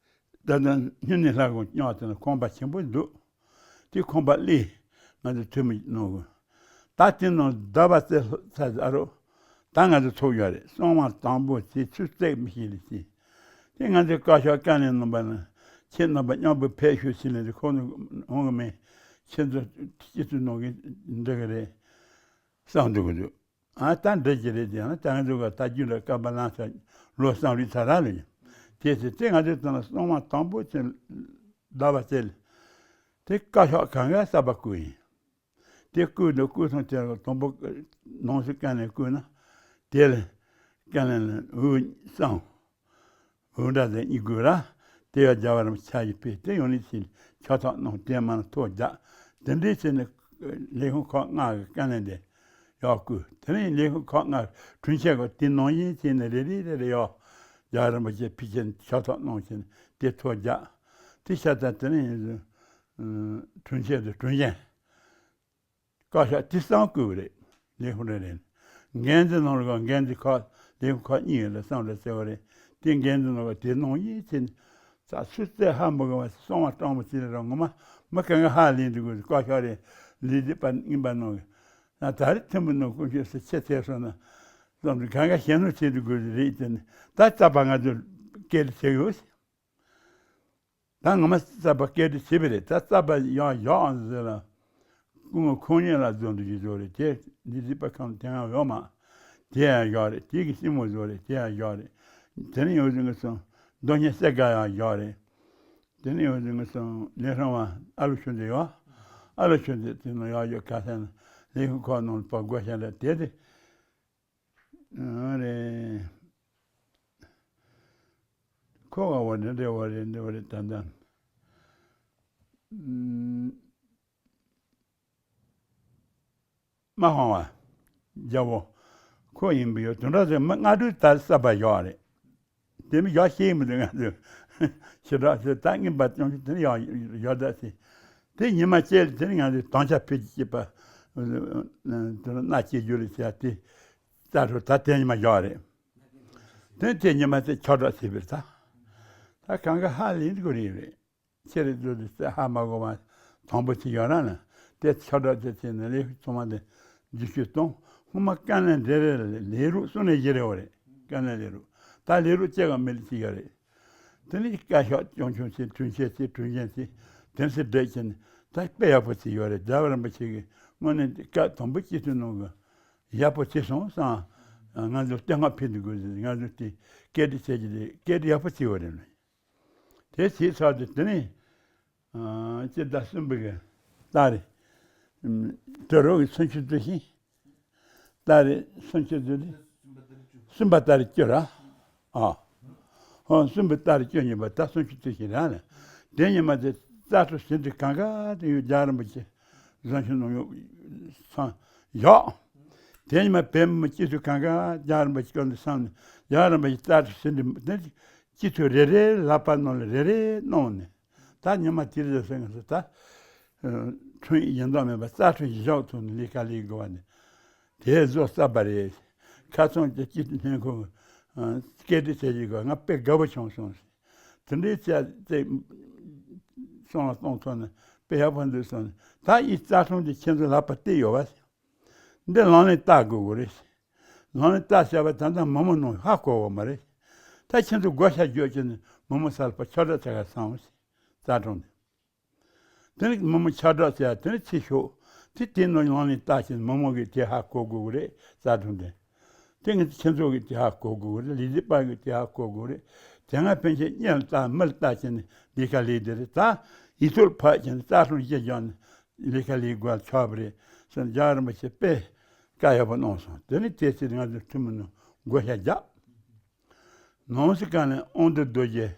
ད་ལྟ་སྨྱུང་གནས་ལྷ་ཁང་རྙོག་དེ་ན་ཁང་པ་ཆེན་པོ་འདུག་དེ་ཁང་པ་གླས་ང་ཚོ་ཐུ་མི་གནང་དགོས། ད་དེ་ནང་ཟླ་བ་ཚེ་ལྷ་ཚ་ཨ་རོ། ད་ང་ཚོ་ཚོགས་ཡོད་རེད། སྲུང་མ་དང་པོ་ཚེ་ཆུ་བརྩེགས་མི་ཤེས་ལེ་ཤེས། དེ་ང་ཚོའི་བཀའ་ཤག་བཀའ་བློན་རྣམ་པ་ན་ཁྱེད་རྣམ་པ་མཉམ་པོ་ཕེབས་ཤོག་ཟེར་ལེ་དེ་ཁོང་ཚོ་འོང་གི་མེད། ཁྱེད་ཚོ་སྐྱིད་སྡུག་གནང་གི་འདྲི་གི་རེད་བསམ་འདུག་གི་འདུག་ཨ་ད་འདྲི་གི་རེད། དེ་ཡང་ད་ང་ཚོ་ག་ད་རྒྱུན་ལ་བཀའ་པ་ལང་ཚ་ལོ་བསམ་རིག་ཚ་ར་ལ་ཡིན། དེ་ཚེ་དེ་ང་ཚོའི་ཐོག་ན་སྲུང་མ་དང་པོ་ཚེ་ཟླ་བ་ཚེ་ལ་དེ་བཀའ་ཤག་གང་ག་གསར་པ་བསྐོས་ཡིན། དེ་བསྐོས་འདུག་བསྐོས་སོང་དེ་དང་པོ་ནང་སྲིད་བཀའ་བློན་བསྐོས་ན། དེ་ལ་བཀའ་བློན་ལ་འུ་གསང་འུ་འདྲ་ཟེར་གཉིས་དགོས་ར། དེ་ཡང་རྒྱལ་བ་རིན་པོ་ཆེ་ཕྱག་བཞེས་ཕེབས་དེ་ཡོང་ནས་ཕྱིན་ཕྱག་ཐོག་གནང་། དེ་མ་ཐོ་རྒྱག་དེ་འདྲའི་ཚེ་ནས་ལས་ཁུངས་ཁག་ལྔ་གི་བཀའ་བློན་དེ་ཡག་བསྐོས། དེ་ནས་ལས་ཁུངས་ཁག་ལྔ་དྲུང་ཆེ་གི་དེ་ནང་བཞིན་བྱས་ནས་རེ་རེ་རེ་རེ་ཡག་རྒྱལ་བ་རིན་པོ་ཆེ་ཕྱི་ཕྱིན་ཕྱག་ཐོག་གནང་བྱས་ནས་དེ་ཐོ་རྒྱག་དེ་ཤ་ཚ་དེ་ནས་དྲུང་ཆེ་དང་དྲུང་ཆེན། བཀའ་ཤག་དེ་གསང་བསྐུར་བ་རེད། ལས་ཁུངས་རེ་རེ་ནས། འགན་འཛིན་ནང་ལ་འགན་འཛིན་ཁག་ལས་ཁུངས་ཁག་གཉིས་ཡོད་ལ་གསང་རེ་ཟེར་བ་རེད། དེ་འགན་འཛིན་ནང་ལ་དེ་ནང་བཞིན་བྱས་ནས་ས་ཆུ་ཚད་ཧ་མི་གོ་བ་སོང་བ་སྤྲང་པོ་ཅི་རེད་ར། ངོ་མ་མི་གང་ག་ཧ་ལས་འདུག་གི། བཀའ་ཤག་རེད། ལས་བྱེད་པ་རྙིང་པ་ནང་གི་ན་ད་རེས་ཐིམ་པ་ནང་ཀུན་སྤྱོད་སུ་ཆེ་ཚད་སོང་ན་ཙམ་དུ་གང་ག་ཞེད་སྣང་བྱེད་འདུག་གི་རེད་དེ་ནི་ད་རྩ་བ་ང་ཚོ་སྐད་ཆ་བྱེད་ཡོད། ད་ངོ་མ་རྩ་བ་སྐད་དེ་བྱེད་པ་རེད། ད་རྩ་བ་ཡང་ཡག་ཟེར་ལ། སྐུ་ངོ་ཁོང་ཉིད་ལ་འཛོམས་འདུག་ཅིག་བཟོ་རེད། དེ་འདི་རྩིས་པ་ཁམས་དེ་ཡང་ཡོད་མ། དེ་ཡང་ཡག་རེད། དེ་གི་སྲིང་མོ་བཟོ་རེད། དེ་ཡང་ཡག་རེད། དེ་ནི་ཡོད་ཟིན་གི་སོང་། རྡོ་སྙེ་སེ་དགའ་ཡང་ཡག་རེད། དེ་ནི་ཡོད་ཟིན་གི་སོང་། ལས་ཧྲང་བ་ཨ་ལོ་ཆུ་འདི་ཡོད། ཨ་ལོ་ཆུ་འདི་དེ་ནང་ཡག་ཡོད་ག་ས་ན་ལས་ཁུངས་ཁག་ནང་ལ་ཕར་སྒོ་ཤ་འདྲ་དེ་དེ། ཨ་རེ། ཁོ་བ་བ་འདྲ་འདྲ་བ་རེད། འདྲ་བ་རེད། ད་ལྟ་མ་ཧོང་བ་རྒྱལ་བོ་ཁོ་ཡིན་པ་ཡོད། དོན་དག་ཚོ་མི་ལྔ་དྲུག་ད་གསར་པ་ཡོད་རེད། དེ་མི་ཡག་ཤེས་མི་འདུག་ང་ཚོས་ཞེ་དྲག་ཚོས་ད་རྔན་པ་ཅུང་ཞིག་དེ་ནི་ཡག་ཡག་ད་ཚེ། དེ་ཉི་མ་གཅིག་ལ་དེ་ནི་ང་ཚོས་དམ་བཅའ་ཕུལ་གྱི་སྐྱེས་པ་དེ་ནི་མནའ་སྐྱེལ་རྒྱུ་རེད་ཟེར་ཡ་དེ་རྩ་འཕྲོ་ད་དེ་ཉི་མ་ཡག་རེད། དེ་དེ་ཉི་མ་དེ་ཁྱབ་བསྒྲགས་བྱས་པ་རེད་ད། ད་གང་ག་ཧ་ལས་འགྲོ་རེད་རེད། ཁྱེད་རེ་ཚོ་དེ་ཧ་མ་གོ་བ་དང་པོ་ཅིག་ཡོད་ར་ན། དེ་ཁྱབ་བསྒྲགས་དེ་བྱས་ནས་ལས་ཚང་མ་དེ་བསྒྱུར་བཅོས་གཏོང་། སྔོན་མ་དཀའ་ལས་འདྲེ་རེ་ལས་རོགས་སུ་ནས་བཞི་རེ་བ་རེད། དཀའ་ལས་ལས་རོགས་ད་ལས་རོགས་སྐྱེ་ག་མེད་ལ་ཅིག་ཡོད་རེད། དེ་ནས་བཀའ་ཤག་ཆུང་ཆུང་ཆེ་དྲུང་ཆེ་ཆེ་དྲུང་ཆེན་ཆེ་དེ་ཚོ་བསྡད་ཀྱིན་ད་དཔེ་ཡག་པོ་ཅིག་ཡོད་རེད། རྒྱལ་བ་རིན་པོ་ཆེ་གིས་དངོས་གནས་སྐབས་དང་པོ་སྤྱི་འཐུས་ནང་གི་ཡག་པོ་བྱས་སོང་བསམ། ང་ཚོ་བསྟོད་བསྔགས་ཕུལ་འདུག་དགོས་ཟེར། ང་ཚོ་དེ་སྐད་འདི་བྱས་ཀྱི་རེད། སྐད་འདི་ཡག་པོ་བྱས་པ་རེད། དེ་བྱས་ཚར་དུས་དེ་ནས་སྤྱི་ཟླ་གསུམ་པའི་གི་ཏ་རིག་དྲི་རོ་གི་ཚུན་ཆད་དུ་ཤིང་། ཏ་རིག་སུམ་ཅུ་དུ་རེད། གསུམ་པ་ཏ་རིག་བཅུ་ར། ཨ། ཧོ་གསུམ་པ་ཏ་རིག་བཅུ་གཉིས་པ་ད་སུམ་ཅུ་དུ་ཞིག་ར་ལ། དེ་ཉི་མ་དེ་རྩ་ཁྲོ་ཟིན་དུས་གང་ག་དེ་ཡོད་རྒྱལ་བ་རིན་པོ་ཆེ་བཟང་ཞིང་ནོར་ཡོད་ཚང་ཡོད། དེ་ཉི་མ་བོད་མི་སྤྱི་འཐུས་གང་ག་རྒྱལ་བ་རིན་པོ་ཆེ་སྐྱོན་དུ་བསམ་ནས་རྒྱལ་བ་རིན་པོ་ཆེ་རྩ་ཁྲོ་ཟིན་དུས་དེ་སྤྱི་འཐུས་རེ་རེ་ལག་པ་ནང་ལ་རེ་རེ་གནང་ནས། ད་ཉི་མ་དེ་རེད་ཟེར་ང་ཚོ་ད། ཁྲུང་ཡིག་ཡིན་མདོག་མེད་པ་རྩ་ཁྲུང་ཡིག་བཞག་ཐུབ་ནས་ལས་ཀ་ལས་དགོས་པ་ནི། དེ་བཟོ་ས་པ་རེད། ཁ་ཚོན་གྱི་སྐྱིད་སྣེ་ཁོ་སྐད་དེ་བྱས་ཀྱི་གོ་ང་དཔེ་དགའ་པོ་བྱུང་སོང་ཟེར། དེ་འདྲའི་བྱས་ཚེ་སོང་ལ་གཏོང་ཐུབ་ན་དཔེ་ཡག་པོ་འདུག་སོང་ནས་ད་ཡིག་རྩ་ཁྲུང་དེ་ཁྱེད་ཚོ་ལག་པ་གཏད་ཡོད་པ། འདི་ལག་ལེན་བསྟར་དགོས་དགོས་རེད། ལག་ལེན་བསྟར་བྱས་པ་ད་ལྟ་མི་མང་ནང་ཧ་གོ་བ་མ་རེད། ད་ཁྱེད་ཚོ་བགོ་བཤའ་རྒྱག་ཀྱི་ནི་མི་མང་ས་ལ་ཕར་ཆོས་གྲགས་ཚ་ག་སང་བ་ཞིག་རྩ་གྲོང་དེ། དེ་ནི་མི་མང་ཆོས་གྲགས་ཚ་དེ་ནི་ཚེ་ཤོག་དེ་དེ་ནང་ལག་ལེན་བསྟར་ཀྱི་ནི་མི་མང་གིས་དེ་ཧ་གོ་དགོས་དགོས་རེད་རྩ་གྲོང་དེ། དེ་ངས་ཁྱེད་ཚོ་གིས་དེ་ཧ་གོ་དགོས་རེད། ལས་བྱེད་པ་གིས་དེ་ཧ་གོ་དགོས་རེད། དེ་སྔ་ཕན་ཆད་གཉེར་ལྟ་མི་ལྟ་བྱས་ནས་ལས་ཀ་ལས་དེ་རེད། ད་ཡིད་ཚོར་ཕབ་བྱས་ནས་རྩ་ཁྲིམས་བཞེས་རྒྱག་ནས་ལས་ཀ་ལས་དགོས་ཆོག་པ་རེད་ཟེར་ནས་རྒྱལ་བ་རིན་པོ་ཆེ་དཔེ་བཀའ་ཡག་པོ་གནང་སོང་། དེ་ནས་དེ་ཚེ་ང་ཚོ་ཐུན་མོང་ནང་བགོ་བཤའ་རྒྱག་ནང་སི་ཀ་ནས་དབང་འདུས་རྡོ་རྗེ།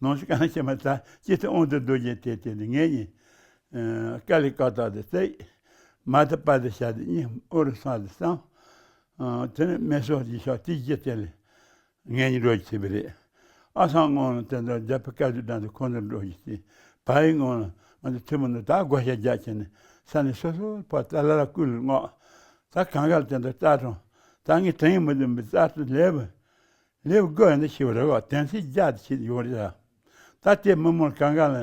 ནང་སི་ཀ་ནས་ཤེས་མ་ཚ་སྐྱེ་ཚེ་དབང་འདུས་རྡོ་རྗེ་དེ་དེ་ནས་ངེད་གཉིས་ཀ་ལི་ཀ་ཏ་དེ་བཙལ། མ་ཏི་པ་དེ་ཤ་དེ་གཉིས་ཨོ་རི་ས་དེ་སང་། དེ་ནས་མེ་སོར་གྱི་ཤག་དེ་རྗེས་དེ་ལས་ངེད་གཉིས་འགྲོ་རྒྱུ་བྱས་པ་རེད། ཨ་སང་སྔོན་ལ་དེ་ཚོ་རྒྱ་བོད་དཀའ་སྡུག་དྲག་དུས་ཁོང་ཚོ་འགྲོ་རྒྱུ་བྱས། བལ་ཡུལ་སྔོན་ལ་ང་ཚོ་ཐུན་མོང་ནས་ད་བགོ་བཤའ་རྒྱག་བྱས་ནས་ས་ནས་སོ་སོ་ཕར་ཏ་ལ་ལ་ཀུ་ལ་མངགས། ད་གང་ག་ལ་དེ་འདྲ་རྩ་ཁྲིམས་ད་ངས་དྲན་མི་འདུག་མི་རྩ་ཁྲིམས་ལེབ་ལེབ་དགོས་ཡ་འདི་ཞིག་རེད་བ། དེང་སྲིད་རྒྱ་དེ་ཞིག་ཡོད་རེད་ད། ད་དེ་མི་མང་གང་ག་ལ་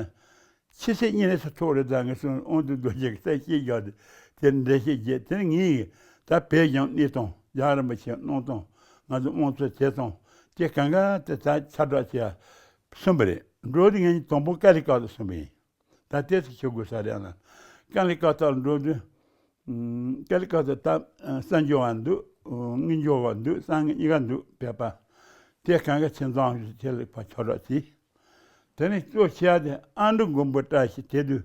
ཕྱི་སྲིད་གཉིས་ནས་སུ་ཐོག་རེད་ད། ངས་སོང་དབང་དུ་རྡོ་རྗེ་གི་རྩ་ཤེས་རྒྱག་དེ་དེ་འདྲ་ཤེས་རྒྱས་དེ་ངས་ད་བས་ཀྱང་གནས་སྟངས་རྒྱལ་བ་རིན་པོ་ཆེ་གནང་སྟངས་ང་ཚོ་དབང་ཚད་བྱས་སྟངས་དེ་གང་ག་དེ་ད་ཁྱབ་བསྒྲགས་བྱས་ཡ་གསུངས་པ་རེད། འགྲོ་དུས་ངས་དང་པོ་ཀ་ལི་ཀ་ཏ་སོང་པ་ཡིན། ད་ལྟའི་ཚེ་ཤོད་དགོས་ས་རེད་ཨ་ན། ཀ་ལི་ཀ་ཏ་ལ་འགྲོ་དུས། ཀ་ལི་ཀ་ཏ་ད་གསར་འབྱོར་བ་འདུག་དངུལ་འབྱོར་བ་འདུག་གསར་དངུལ་གཉིས་ཀ་འདུག་བོད་པ། དེ་གང་ག་ཆེ་འཛོམས་ཞིག་ཁྱེད་ལ་ཕར་ཆོས་གྲགས་བྱས། དེ་ནས་གཙོ་ཆེ་བ་དེ་ཨ་འབྲུག་མགོན་པོ་བཀྲ་ཤིས་དེ་དུས་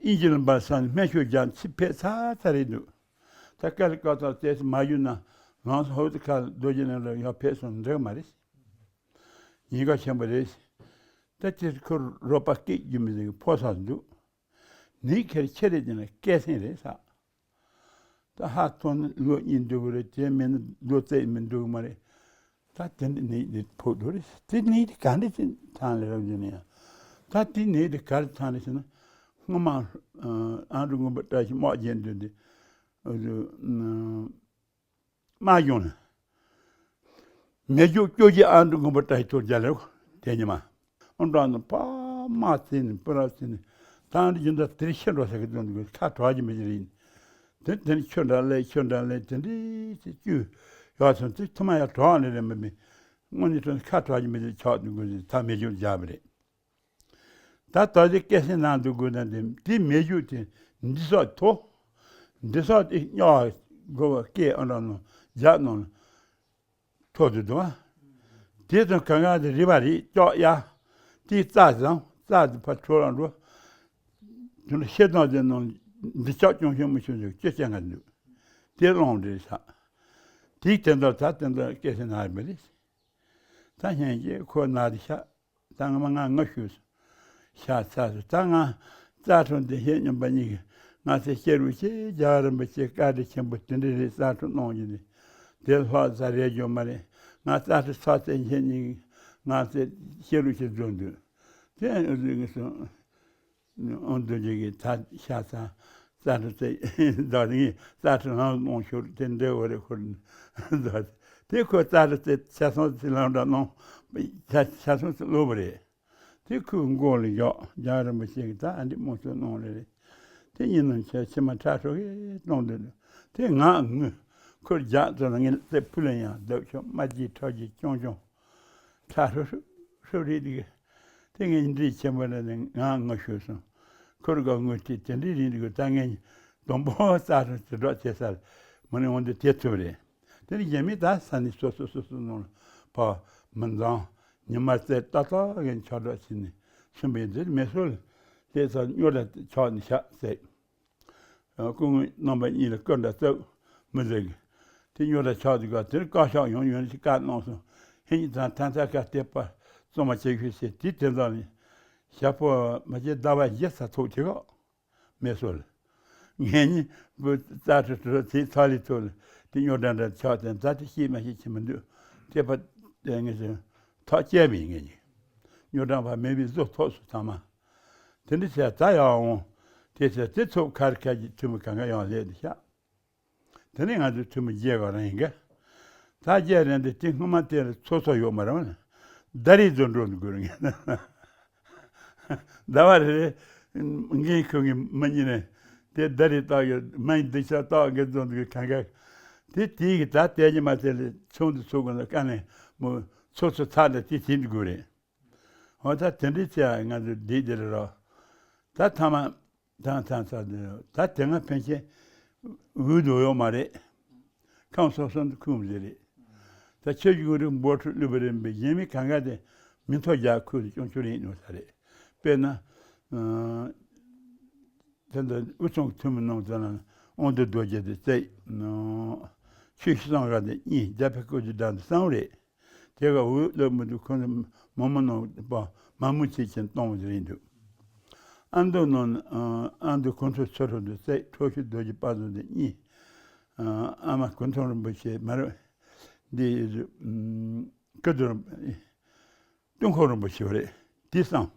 དབྱིན་ཇི་ལ་འབར་ས་ནས་སྨན་ཤོག་རྒྱག་ཕྱིར་ཕེབས་ཚར་ཚར་རེད་འདུག་ད་ཀ་ལི་ཀ་ཏ་བཙལ་ས་མ་བཞུགས་ན་ལམ་སང་ཧོབ་ཏེ་ཁ་ལ་རྡོ་རྗེ་གླིང་ལ་ཡར་ཕེབས་སོང་འགྲིག་མ་རེད། ཉེན་ཁ་ཆེན་པོ་རེད། ད་དེར་ཁོར་རོགས་པ་སྐད་རྒྱུ་མི་ཟིག་ཕོ་སར་འདུག་ནི་ཁེར་ཁྱེད་རེད་དེ་ན་སྐད་སེང་རེད་ས། ད་ཧ་ཐོན་ན་ལོ་གཉིས་འདུག་གི་རེད། དེ་མིན་ན་ལོ་ཙེ་མི་འདུག་གི་མ་རེད། ད་དེ་འདི་ནི་འདི་ཕོག་འགྲོ་རེད། དེ་ནི་དེ་ག་འདྲ་ཅིག་ཐང་ལ་རབ་འཇུ་ནི་ཡང་། ད་དེ་ནི་དེ་ག་རེ་ཐང་ལ་ཟེར་ན། སྔོན་མ་ཨ་འབྲུག་མགོན་པོ་བཀྲ་ཤིས་དམག་རྒྱལ་འདུས་འདི། དམག་ཡོང་ནས། མེ་སྒྱོགས་སྐྱོ་གྱི་ཨ་འབྲུག་མགོན་པོ་བཀྲ་ཤིས་ཐུགས་རྒྱལ་ལེ། དེ་ཉི་མ། ཨོ་འདྲ་ནི་ཕ་མ་བརྩིས་ནས་སྤུ་ར་བརྩིས་ནས་ད་འདི་ཡིན་ད་དེར་ཤི་འགྲོ་ས་གི་དོན་དུ་ཁ་གྲག་གི་མི་ཞིག་རེད། དེ་དེ་ནི་ཁྱོད་འདྲ་ལེ་ཁྱོད་འདྲ་ལེ་དེ་འདྲའི་ཅིག་བཅུ་ཡོད་སོང་དེ་ཐུ་མ་ཡ་གྲག་ནི་རེད་མི་མི། དངོས་གནས་དྲང་ཁ་གྲག་གི་མི་ཞིག་ཆགས་འདུག་དགོས་ཞིག་ད་མེ་སྒྱོགས་རྒྱག་པ་རེད། ད་ལྟ་དེ་སྐད་སེང་ནང་དུ་དགོས་ན་དེ་དེ་མེ་སྒྱོགས་དེ་འདི་སོགས་ཐོ། འདི་སོགས་དེ་སྙོག་དགོས་པ་སྐད་ཨ་འདྲ་ནང་རྒྱག་ནང་ཐོ་དུ་འདུག་ཨ། དེ་ཚོ་གང་ག་དེ་རི་བ་རི་ལྕོག་ཡ། དེ་རྩྭ་བཟང་རྩྭ་དེ་ཕར་འཕྲོ་ལ་འགྲོ། དེ་འདྲ་ཤེས་དང་དེ་ནང་འདི་ལྕོག་ཅུང་ཤོས་མི་ཤོས་འདུག་ཅི་བྱེད་ང་འདུག་དེ་ལོང་རེད་ཤག་དེ་དེ་འདྲ་ད་དེ་འདྲ་སྐད་སེང་ན་རེད་མི་རེད། ད་སྙན་གྱི་ཁོ་ན་རེད་ཤག་ད་ང་མ་ང་ང་ཤོད་སོང་། ཤ་ཚ་སོང་། ད་ང་རྩ་ཁྲིམས་དེ་ཤེས་སྙམ་པ་གཉིས་ཀྱིས་ང་ཚེ་སྐྱེ་རུ་ཆེ་རྒྱལ་བ་རིན་པོ་ཆེ་བཀའ་དྲིན་ཆེན་པོ་དེ་འདྲ་རེད། རྩ་ཁྲིམས་གནང་རྒྱུ་ནི་དེ་ལྷག་ས་རེད་རྒྱུ་མ་རེད། ང་རྩ་ཁྲིམས་ཚར་ཚེ་ཁྱེད་གཉིས་ང་ཚེ་སྐྱེ་རུ་ཆེ་འཛོམས་འདུག་དེ་ཨ་ཟིག་ངེས་སོང་། ཨོ་འདུ་བྱེད་ཀྱི་ད་ཤ་ཚ་རྩ་ཁྲིམས་ཚེ་ད་ངས་རྩ་ཁྲིམས་ལམ་གནང་ཤོར་དེ་འདྲ་བ་རེད་ཁོ། དེ་ཁོ་རྩ་ཁྲིམས་ཚེ་ཆ་ཚང་ཚེ་ལམ་འདྲ་གནང་ཆ་ཆ་ཚང་ཚེ་ལོབ་རེད། དེ་ཁོའི་མགོ་ལ་བཞག་རྒྱལ་བ་རིན་པོ་ཆེ་གིས་ད་ཨ་འདི་དམངས་གཙོ་གནང་རེ་རེད། དེ་ཉིན་ནམ་ཆེ་ཕྱི་མ་ཁྲ་ཧྲུག་གིས་གཏོང་འདོད་འདུག་དེ་ངག་ངུ་ཁོར་རྒྱག་ཚོ་ལ་ངས་རྩེ་ཕུ་ལ་ཡང་རྡབ་ཆོག་མ་གྱིས་ཁྲག་གིས་ཅུང་ཅུང་ཁྲ་ཧྲུག་ཧྲུག་ཧྲུག་རེད་འདུག་དེ་ངས་འདྲིས་ཆེན་པོ་ལ་ནས་ངག་ངུ་ཤོར་སོང་། ཁོར་ག་ངུ་དེ་དེ་འདྲི་རིན་འདུག་ད་ངས་དུམ་བུ་རྩ་ཧྲུག་དེ་སྒྲོག་བྱེད་སར་མི་ནི་འོང་དུ་དེ་ཐུབ་རེད། དེ་ནི་རྒྱ་མི་ད་ས་ནི་སོ་སོ་སོ་སོ་ནང་ལ་ཕ་མི་འཛང་། ཉི་མ་རྩེ་ཏག་ཏག་གི་ཆགས་སྒྲོག་བྱས་ནས་གསུངས་པའི་འདིར་མེ་སོར་ལྷས་ཚར་སྨྱོ་འདྲ་ཆགས་ནས་བཞག་ཟེར། སྐུ་ངོ་རྣམ་པ་གཉིས་ལ་སྐུ་འདྲ་བཙུགས་མི་ཟེར་གི། དེ་སྨྱོ་འདྲ་ཆགས་དུས་ག་དེར་བཀའ་ཤག་ཡོང་ཡོང་ཞིག་བཀའ་གནང་སོང་། ཧིན་གྱི་དང་ཐན་ཚ་ཁ་བལྟས་པ་གཙང་མ་བྱེད་ཤོད་ཟེར། དེ་དེ་ཙམ་ནས་ཞག་པོ་མ་བྱེད་ཟླ་བ་བཞི་ཚར་ཐུག་དེ་ག་མེ་སོར་ལ། ངེད་གཉིས་བུ་རྩ་ཁྲི་ཁྲི་ཚེ་ཚ་ལི་ཐུག་ལ་དེ་སྨྱོ་འདྲ་འདྲ་ཆགས་དེ་མཛའ་དེ་ཤེས་མ་ཤེས་ཁྱི་མི་འདུག་དེ་པ་དེ་ངེད་ཚོས་ཐག་བཅད་པ་ཡིན། ངེད་གཉིས་སྨྱོ་འདྲ་བ་མེད་པའི་བཟོ་ཐོག་སུ་ཐ་མ། དེ་འདྲ་བྱས་ད་ཡག་འོང་། དེ་ཚེ་དེ་ཚོ་ཁར་ཁ་གྱི་ཐུ་མི་གང་ག་ཡང་ལས་འདི་ཤག་དེ་ནས་ང་ཚོའི་ཐུ་མི་རྒྱལ་བ་རང་ཡིན་ག་ད་རྒྱལ་རེད་འདི་དེ་སྔོན་མ་དེ་ལ་ཚོ་ཚོ་ཡོད་མ་རེད་བ་ན། ད་རེས་ཚོ་འགྲོ་འདུག་དགོས་རེད་ངས། ཟླ་བ་རེ་རེ་འགན་ཁུར་གི་མི་གཉིས་ནས་ དེ་ད་རེས་བཏགས་ཡོད་མིང་འདི་ཆ་བཏགས་འགེལ་རྫོང་འདུག་གང་ག་དེ་དེའི་གི་ད་དེ་ཉི་མ་དེ་ལས་ཚོགས་འདུ་ཚོགས་དགོས་ན་དཀའ་ལས་མོ་ཚོགས་ཚོགས་ཚར་ནས་དེ་བྱེད་འདུག་དགོས་རེད། འོ་ད་དེ་འདྲའི་ཚེ་ང་ཚོ་བསྡད་དེ་རེད་རོ། ད་ཐ་མ་ཐང་ཐང་ཚ་དེ་ད་དེ་སྔ་ཕན་ཆད་འུ་དུ་ཡོད་མ་རེད། ཁམས་སོ་སོ་འདི་ཁུངས་མི་རེད། ད་ཆོས་ཀྱི་འུ་རུ་འབོར་ཁྲུ་བླུགས་པ་རེད་པས་གཞན་མི་གང་ག་དེ་མི་ཐོ་རྒྱག་ཁུལ་དུ་སྐྱོང་ཆུ་རིང་ཉོ་ས་རེད། དཔེར་ན། ཨ། དེ་འདྲ་དབུས་གཙང་གི་ཐུན་མོང་ནང་ཙམ་ལ་དབང་འདུས་རྡོ་རྗེ་དེ་བརྩེགས། ཆོས་ཤི་སང་ག་དེ་གཉིས་རྒྱ་བལ་ཀོ་ཇི་འདྲ་འདི་གསང་བ་རེད། དེ་ག་འུ་སློབ་མི་འདུག་ཁོ་ཚོ་མོ་མོ་ནང་པ་མ་མོ་ཆེ་ཆེན་གཏོང་བ་རེད་འདུག་ཨ་མདོ་ནང་ཨ་མདོ་གུང་ཐང་ཚོ་ཁྲོ་འདི་བརྩེགས་ཁྲོ་ཤུལ་རྡོ་རྗེ་དཔལ་བཟང་དེ་གཉིས། ཨ་མ་གུང་ཐང་རིན་པོ་ཆེ་མ་རེད། འདི་ཀི་རྡོ་རིན་པོ་ཏུན་ཧོང་རིན་པོ་ཆེ་བ་རེད། དེ་གསང་།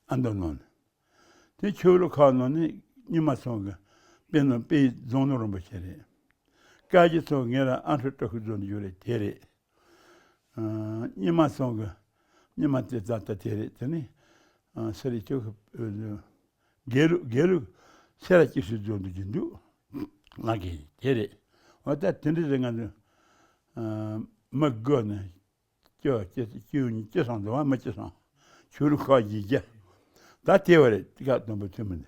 ཨ་མདོ་ནང་ནས། དེ་ཆོས་ལུགས་ཁག་ནང་ནས་རྙིང་མ་ཚང་གི་དཔེ་ནང་དཔེ་རྫོང་ནོར་རིན་པོ་ཆེ་རེད། བཀའ་བརྒྱུད་ཚང་ངེད་རང་ཨ་འཕྲོ་སྤྲོ་ཁུལ་རྫོང་དུ་ཡོད་རེད་དེ་རེད། རྙིང་མ་ཚང་གི་རྙིང་མ་དེ་ཙག་ཏ་དེ་རེད་དེ་ནི། སེ་ར་ཅོ་གི་དགེ་ལུགས་དགེ་ལུགས་སེ་ར་སྐྱིད་སུ་རྫོང་དུ་གྱི་འདུག་ང་གི་དེ་རེད། འོ་ད་དེ་འདྲ་རེད་ང་ཚོ། མི་དགོས་ནས། སྐྱོ་སྐྱེ་སྐྱེ་སྐྱེ་སོང་འདུག་བ་མི་སྐྱེ་སོང་། ཆོས་ལུགས་ཁག་བཞི་བརྒྱ། ད་དེ་བ་རེད་སྐབས་དང་པོ་ཐུན་མོང་ནས།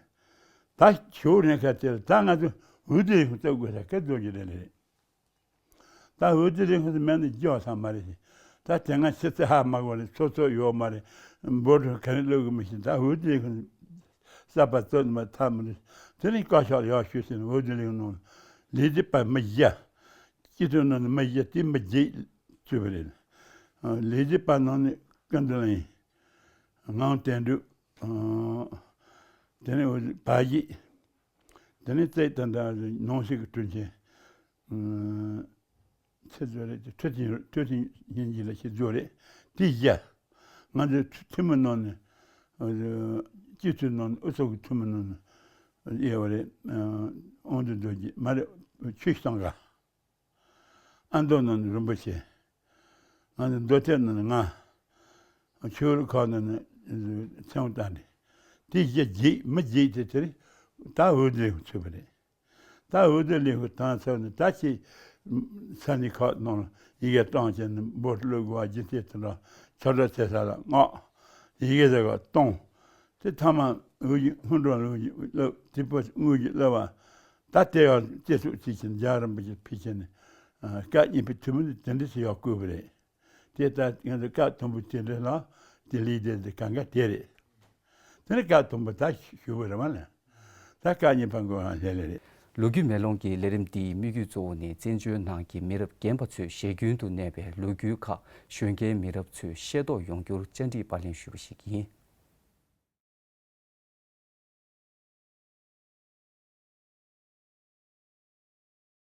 ད་ཆོས་རིང་ཁ་དེ་ལ་ད་ང་ཚོ་འོས་བསྡུ་རིང་ཁ་བཙུགས་དགོས་ས་སྐད་རྫོགས་ཀྱི་རེད་རེད། ད་འོས་བསྡུ་རིང་ཁ་དེ་མེད་ན་སྐྱོ་ས་མ་རེད་ཞེས། ད་དེ་སྔ་ཕྱི་ཚེ་ཧ་མ་གོ་རེད་ཚོ་ཚོ་ཡོད་མ་རེད། འབོར་ག་རེ་སློབ་གི་མི་ཤེས་ད་འོས་བསྡུ་རིང་ཁ་གསར་པ་བཙུགས་མ་ཐབས་མི་འདུག་དེ་རིང་བཀའ་ཤག་ལ་ཡག་ཤོས་ཟེར་ནས་འོས་བསྡུ་རིང་ནང་ལས་བྱེད་པ་མི་བརྒྱ། སྤྱི་འཐུས་ནང་ནས་མི་བཞི་དེ་མི་བརྒྱད་བཙུགས་པ་རེད། ལས་བྱེད་པ་ནང་ནས་སྐུ་མདུན་ལ་ཡིན། ངག་དོན་གྲུབ། དེ་ནས་བར་གཞི། དེ་ནས་རྩེ་ད་ལྟ་ནང་སྲིད་ཀྱི་དྲུང་ཆེ། ཚེ་རྫོགས་རེད་དེ་ཁྲི་ཐིང་ཁྲི་ཐིང་སྙིང་རྗེ་ལ་ཁྱེད་རྫོགས་རེད་དེ་བཞི། ང་ཚོའི་ཐུན་མོང་ནང་ནས། སྤྱི་འཐུས་ནང་ནས་ཨུ་ཚུགས་ཀྱི་ཐུན་མོང་ནང་ནས་དབྱེ་བ་རེད། དབང་འདུས་རྡོ་རྗེ་མ་རེད་ཆོས་ཀྱི་སང་ག་ཨ་མདོ་ནང་ནས་རིན་པོ་ཆེ། ང་ཚོ་མདོ་སྟོད་ནང་ནས་ང་། ཆོས་རུ་ཁག་ནང་ནས་ཚེ་དབང་བསྟན་འདི། དེ་བཞི་བརྒྱད་མི་བརྒྱད་དེ་དེ་རེད། ད་འོས་བསྡུ་ལས་ཁུངས་ཚུད་པ་རེད། ད་འོས་བསྡུ་ལས་ཁུངས་དང་ཚོགས་ནས་ད་ཅི། ས་གནས་ཁག་ནང་ལ་ཡི་གེ་བཏང་བྱས་ནས་འབོར་བླུག་དགོས་པ་རྒྱུ་མཚན་དེ་འདྲ་ཆ་འགྲོ་ཚེ་ས་ལ་མངགས། ཡི་གེ་ཟེར་བ་གཏོང་། དེ་ཐ་མ་འོས་བསྡུ་སྔོན་འགྲོ་ལ་འོས་བསྡུ་སློབ་དེ་པོ་དངོས་ཀྱི་སློབ་པ། ད་ལྟའི་བར་བཅད་ཚུགས་བྱེད་ཀྱིན་རྒྱལ་བ་རིན་པོ་ཆེ་ཕེབས་ཀྱིན་ནས་སྐབས་གཉིས་པའི་ཐུན་མོང་དུ་དེ་འདྲ་ཞིག་ཡག་བསྐོས་པ་རེད། དེ་ལྟར་ང་ཚོ་སྐབས་དང་པོ་དེ་འདྲ་ལ་དེ་ལས་དེ་དེ་གང་ག་དེ་རེད། དེ་ནས་སྐབས་དང་པོ་ད་ཞུ་བ་རེད་མ་ལ། ད་སྐབས་གཉིས་པ་འགོ་ཧང་ལེ་ལེ་རེད། ལོ་རྒྱུས་མེ་ལོང་གི་ལས་རིམ་འདིའི་དམིགས་ཡུལ་གཙོ་བོ་ནི་བཙན་བྱོལ་ནང་གི་མི་རབས་རྒན་པ་ཚོས་ཞལ་རྒྱུན་དུ་གནས་པའི་ལོ་རྒྱུས་ཁག་གཞོན་སྐྱེས་མི་རབས་ཚོས་ཤེས་རྟོགས་ཡོང་རྒྱུར་བཅར་འདྲིའི་པར་ལེན་ཞུས་པ་ཞིག་ཡིན།